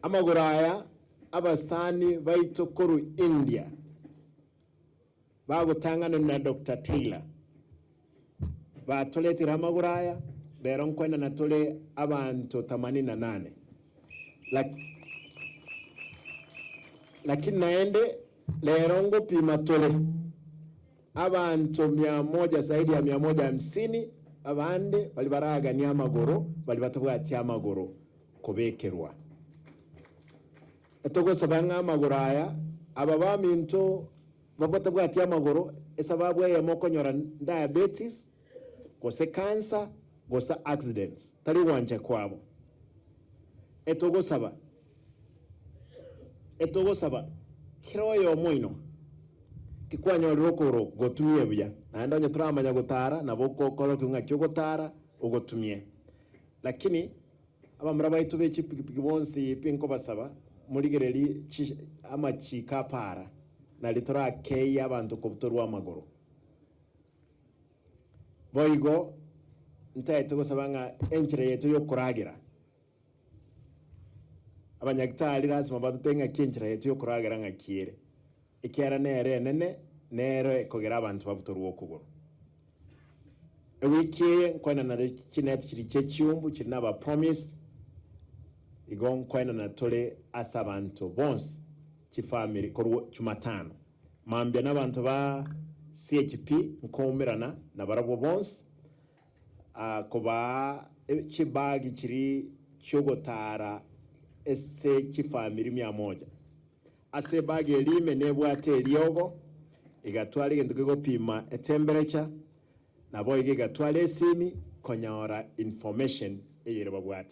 Amagoro aya abasani baito korwa India bagotang'anwa na Doctor Taylor batoretire amagoro aya, rero nkoenana tore abanto themanini na nane. Lakini naende rero ngopima tore abanto mia moja zaidi ya mia moja hamsini abande baria baraganie amagoro baria batabwati amagoro kobekerwa. Etogosaba ng'a amagoro aya aba baminto batabwati amagoro esababu eyemo okonyora diabetes gose cancer gose accidents tari gwancha kwabo. Etogosaba etogosaba kera oyomo oino ki kwanyorire okogoro gotumie buya naende onye toramanya gotara nabo okorokia ng'aki ogotara ogotumie lakini Abamura baito be chipigipigi bonsi pi nkobasaba, morigererie chi amachiko a para, nario torakeyie abanto kobutorwa amagoro. Boigo ntaete gosaba ng'a enchera yaito y'okoragera, abanyagitari lasima batotebie ng'aki enchera yaito y'okoragera ng'aki ere, ekiagera nere enene, nero ekogera abanto babutorwe okogoro. Ewiki eye nkoenana chineti chiria chie chiumbu chiri naba Promise, igo nkoenana tore ase abanto bonsi chifamiri korwa Jumatano mambia nabanto ba CHP nkoumerana nabarabwo bonsi kobaa chibagi chiria chiogotara ase chifamiri mia moja. Ase ebagi eria ime nebwate eriogo, egatwara egento kegopima etemperature, naboigo egatwara esimi konyora information eyere babwate.